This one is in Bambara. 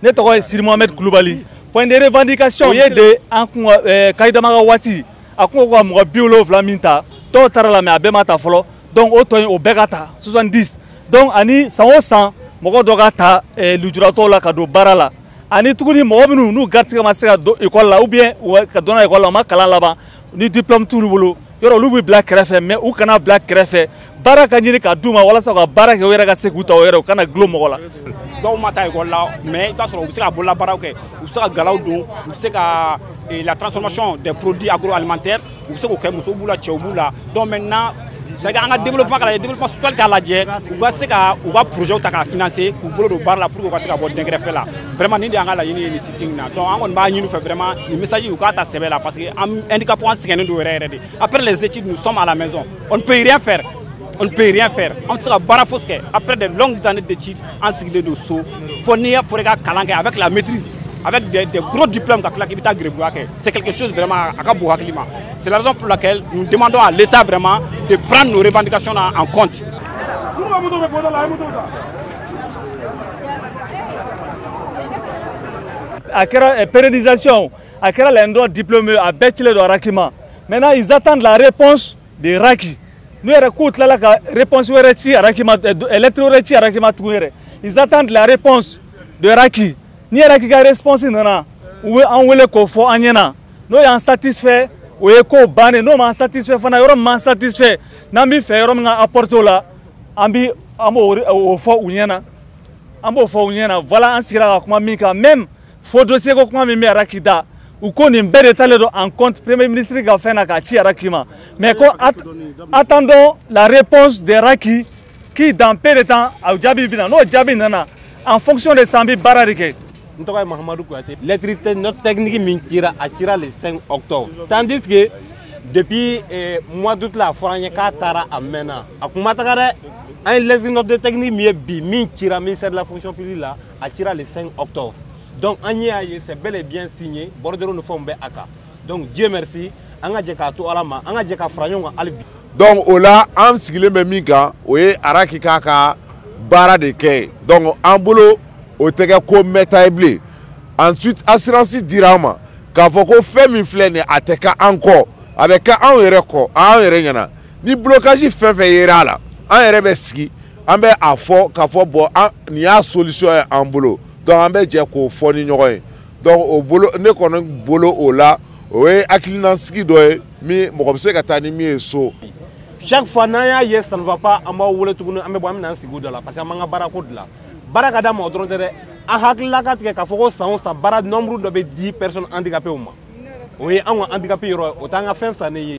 Ne tɔgɔ ye Siri Mohamed Kulubali. Point de revendication o ye de an kun Kayidama ka waati a kun ko ka mɔgɔ 70 min ta, dɔw taara la mais a bɛɛ ma ta fɔlɔ. Donc o tɔ in o bɛɛ ka ta 70. Donc ani san o san mɔgɔ dɔ ka ta lujuratɔw la ka don baara la. Ani tuguni mɔgɔ minnu n'u garijɛgɛ ma se ka don école la ou bien ka donna école la u ma kalan laban ni diplôme t'olu bolo, yɔrɔ olu bɛ bila kɛrɛfɛ, mais u kana bila kɛrɛfɛ, baara ka ɲini ka d'u ma walasa u ka baara kɛ u yɛrɛ ka se k'u ta u yɛrɛ u kana gulon mɔgɔ la. Dɔw ma taa école la, mais i bɛ t'a sɔrɔ u bɛ se ka bololabaaraw kɛ, u bɛ se ka galaw don, u bɛ se ka la transformation des produits agroalimentaires, u bɛ se k'o kɛ, musow b'u la, cɛw b'u la. Donc maintenant c'est que an ka développement k'a lajɛ, développement social k'a lajɛ, u ka se ka u ka projet ta k'a financer, k'u bolo don baara la pour que u ka se ka bɔ dɛnkɛrɛfɛ la. Vraiment nin de y'an ka laɲini ye nin sit-in na. Donc an kɔni b'a ɲini u fɛ vraiment nin message u k'a ta sɛbɛ la, parce que an handicapés an sɛgɛnnen don yɛrɛ yɛrɛ de. Après les études, nous sommes à la maison, on ne peut rien faire. On ne peut rien faire. An tɛ se ka baara fosi kɛ. Après de longues années d'études, an sigilen don so. Fo n'i y'a fɔra i ka kalan kɛ avec la maîtrise, avec des gros diplômes ka tila k'i bɛ taa gɛribuya kɛ. C'est quelque chose vraiment a ka bon hakili ma. C'est la raison pour laquelle nous demandons à l'État vraiment de prendre nos revendications en compte. A kɛra pérennisation, a kɛra les droits diplômés, a bɛɛ cilen don RACI ma. Maintenant ils attendent la réponse de RACI. N'u yɛrɛ k'u tilala ka réponse wɛrɛ ci RACI ma, lettre wɛrɛ ci RACI ma tugun yɛrɛ. Ils attendent la réponse de RACI. Ni RACI ka réponse nana, u bɛ an wele k'o fɔ an ɲɛna. N'o y'an satisfait, o ye ko bannen. N'o m'an satisfait fana, yɔrɔ min m'an satisfait, n'an bɛ fɛ yɔrɔ min ka apporter o la, an b'o fɔ u ɲɛna. An b'o fɔ u ɲɛna. Voilà, an sigira ka kuma min kan, même faux dossier ko kuma min bɛ RACI da, u ko nin bɛɛ de talen don en compte premier ministre ka fɛn na k'a ci RACI ma. Mais ko attendons la réponse de RACI qui dans peu de temps a jaabi bɛ na. N'o jaabi nana, en fonction de ça an bɛ baara de kɛ. N tɔgɔ ye Mahamadou Kouyaté. Lettre note technique min cira, a cira le 5 octobre. Tandis que depuis mois d'août la, a fɔra an ye k'a taara a mɛnna. A kun ma taga dɛ. An ye lettre note de technique min ye bi min cira ministère de la fonction publique la, a cira le 5 octobre. Donc an y'a ye c'est bel et bien signé, bordereau ni fɛnw bɛ a kan. Donc Dieu merci, an ka jɛ k'a to Ala ma, an ka jɛ ka fara ɲɔgɔn kan hali bi. Donc o la an sigilen bɛ min kan, o ye RACI k'a ka baara de kɛ. Donc an bolo o tɛ kɛ ko mɛta ye bilen. Ensuite assurance dira an ma k'a fɔ ko fɛn min filɛ nin ye, a tɛ kɛ an kɔ, a bɛ kɛ anw yɛrɛ kɔ, anw yɛrɛ ɲɛna. Ni blocage fɛn fɛn yera a la, an yɛrɛ bɛ sigi, an bɛ a fɔ k'a fɔ bon, nin y'a solution ye an bolo. Donc an bɛ jɛ k'o fɔ ni ɲɔgɔn ye. Donc o bolo, ne kɔni bolo o la, o ye hakilinasigi dɔ ye min mɔgɔ bɛ se ka taa ni min ye so. Chaque fois n'an y'a ye ça ne va pas, an b'aw wele tuguni, an bɛ bɔ an bɛ n'an sigi o da la, parce que an b'an ka baarako dilan. Baara ka d'an ma o dɔrɔn tɛ dɛ, an hakilila ka tigɛ k'a fɔ ko san o san baara nombre dɔ bɛ di personnes handicapées ma. O ye anw ka handicapé yɔrɔ ye, o t'an ka fɛn sannen ye.